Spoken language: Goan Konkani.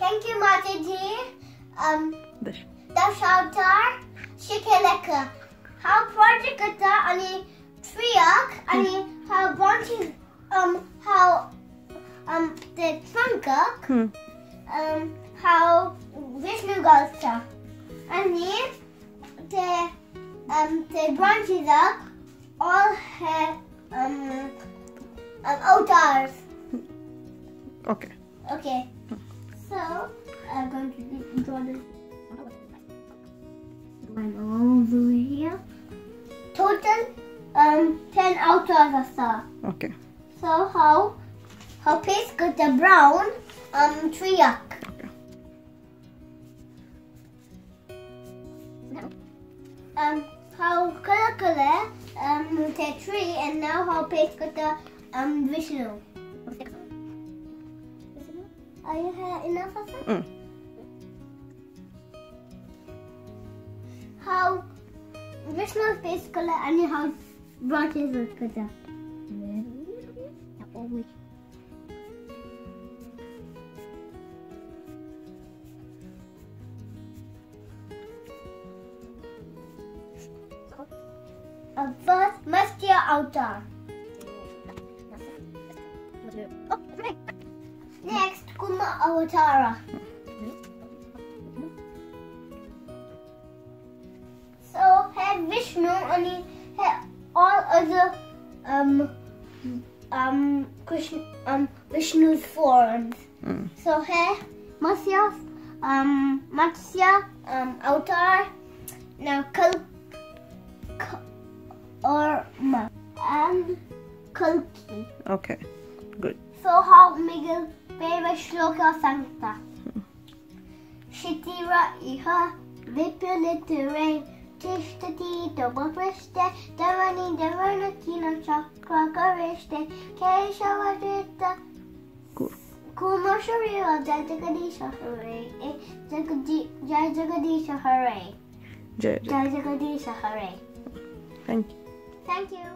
Thank you, Mataji. Dashavatar शिकेलेका. How project करता आणि ट्रियाक आणि how branches how the trunk how Vishnu घालता आणि the branches all have avatars. Okay. Okay. So I'm going to draw this line all the way here. Total 10 avatars are. Okay. So how paste got the brown triyak. Okay. How color the tree, and now how paste got the Vishnu. Are you enough of that? How Vishnu's face color and how branches are color. First, Matsya avatar. Next, Kurma avatara. So have Vishnu and have all other Krishna Vishnu's forms. So here Matsya avatar, now Kurma and Kalki. Okay, good. So how Miguel favorite shloka Sankta. Shitira iha vipulitare tishtati tobaprishte dharani dharanatina chakra karishte keshavadrita Kuma sharira Jai Jagadisha Hare Jai Jagadisha Hare. Jai Jai Jagadisha Hare. Thank you. Thank you.